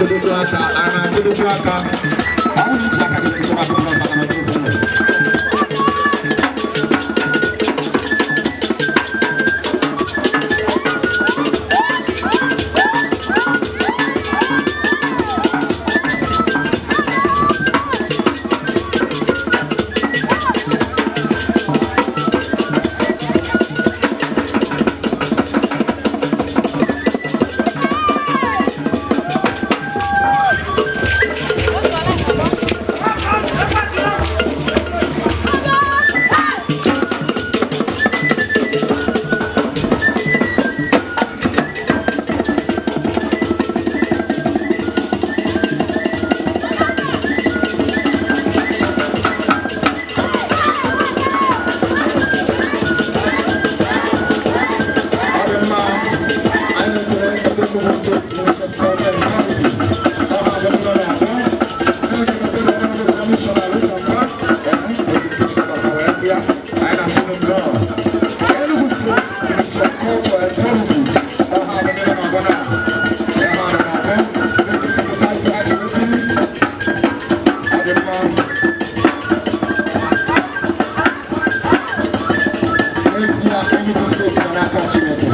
Na-akụdokwa aka, a na-akụdokwa aka. Ọ bụrụ na iji aka gị metụrụ akụkọ ọzọ, ana m. Ọ dị mma, anyị na-ekele ndị Enugu Steeti Ministry of Culture and Tourism. Ọ ha bụ ndị nọ na-abịa. Na-ekele ndị Kọmishọna Rita Mba, education maka wee bịa. Anyị na-asị unu nnọọ. Enugu Steeti Ministry of Culture and Tourism. Ọ ha bụ ndị nọ na-abịa na. Ọ ha nọ na-abịa. Na-egosipụta ife ha ji ekiri. Ọ dị mma. N'ezie, Enugu Steeti nọ n'aka Chineke.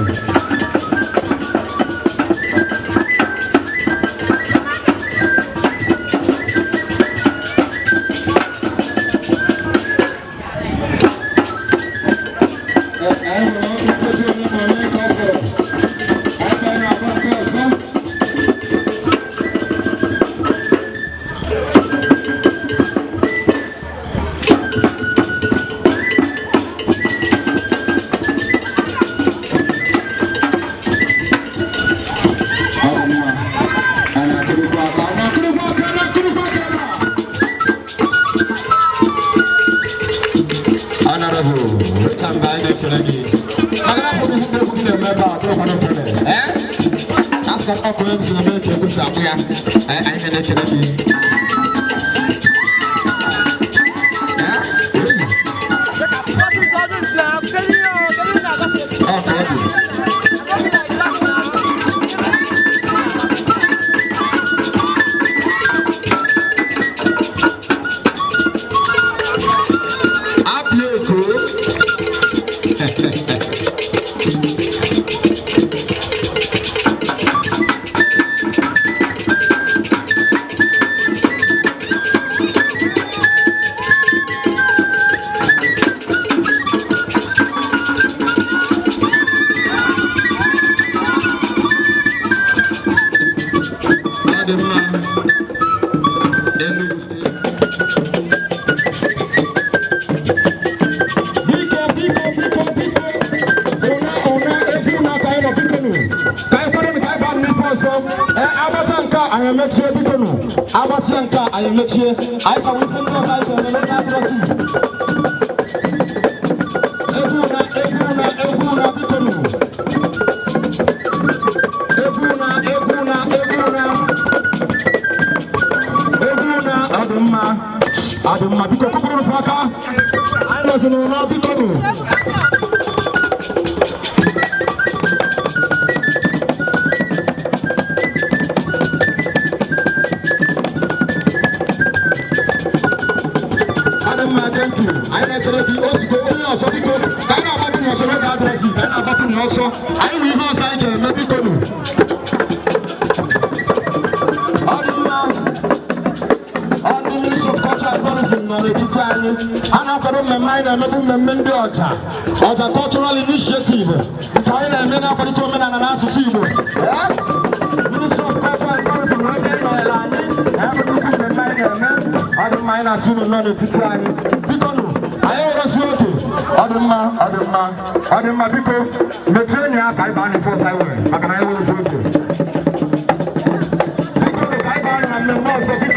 Anyị nwere nkeji ole na ole ka ọ fọrọ. Anyị ka anyị na-agba nke ọzọ. Ọ dị mma. Anyị na-akụrụkwa aka, anyị na-akụrụkwa aka, anyị na-akụrụkwa aka ebe a. Honorable Rita Mba, anyị na-ekele gị. Maka na afọ ihe ndị egwu gị na-eme ebe a, ọ bụrụkwa n'ofele. Ee? A sị ka ọkụ onye si na-eme ka egwu si akpụ ya. Ee, anyị na-ekele gị. Ee? Ọ ka ọ dị. Apịa eko. Ọ dị mma. Enugu Steeti. Biko, biko, biko, biko, ụna ụna egwu na ka anyị nọ, biko nụ. Ka anyị kwado nụ ka anyị baa n'ife ọzọ. Ee, agbata nke a, anyị emechie, biko nụ. Agbasịa nke a, anyị emechie. Anyị ka nwee ife ndị ọzọ anyị ga-eme n'oge adịrọsị. Egwu na egwu na egwu na, biko nụ. Egwu na egwu na egwu na egwu na. Ọ dị mma, ọ dị mma. Biko, kụpụrụ nụ aka. Anyị nọzi n'ụlọ, biko nụ. Ọ dị mma, thank you. Anyị na-ekele gị. Ozugbo onye ọzọ, biko, ka anyị na-agbapụ n'ọsọ n'oge adịrọzi, ka anyị na-agbapụ n'ọsọ. Anyị nwere ihe ọzọ anyị ga-eme, biko nụ. Ọ dị mma. Ọ ndị Ministry of Culture and Tourism nọ n'etiti anyị. A na-akwado mmemme anyị na-emebu, mmemme ndị ọja ọja Cultural Initiative, nke anyị na-eme na-akwalite omenala na asụsụ Igbo. Ee? Ministry of Culture and Tourism nwere ebe ịnọnyere anyị. Anyị bụ nnukwu mmemme anyị na-eme. Ọ dị mma, anyị na-asị unu nọ n'etiti anyị. Biko nụ, anyị nwerezi oge. Ọ dị mma, ọ dị mma, ọ dị mma. Biko, mechie enyi ya ka anyị baa n'ife ọzọ anyị nwere, maka na anyị nwerezi oge. Biko nụ, ka anyị baa na mmemme ọzọ, biko.